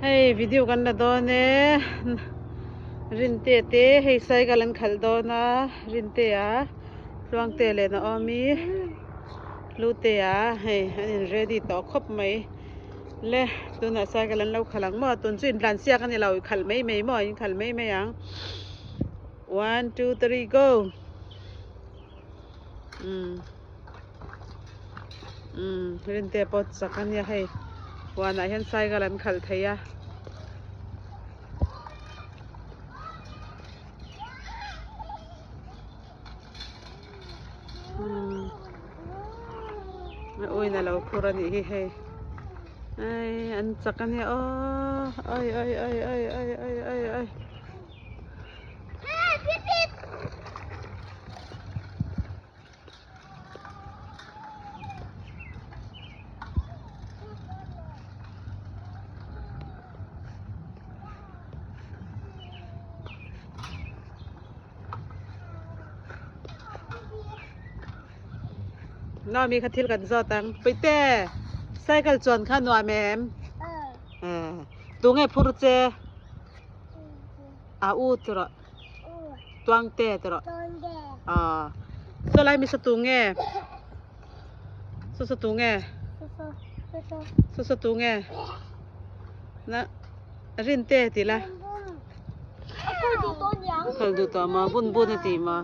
Hei video kan la dawn e Rintea te hei cycle an khalh dawn a Rintea Tluangtea leh Naomi Hlutea hei an in ready tawh khawp mai le tunah cycle an lo khalh ang maw tun chu intlan siak a ni lo i khalh mai mai maw in khalh mai mai ang one two three go umm. Umm Rintea pawh chak a nia hei huanah hian cycle an khalh thei a. Umm a uin a lo phur a nih hi hei ai an chak a nia aw ai ai ai ai ai ai ai ai. Naomi kha thil kan zawt ang. Puite, cycle chuan kha nuam em? Tunge phur che? A u ti rawh. Tuangte ti rawh. Aw. Saw lai mi saw tu nge? Saw saw tu nge? Saw saw tu nge? Na Rinte ti la. Khal duh tawh maw? Bun bun a ti maw?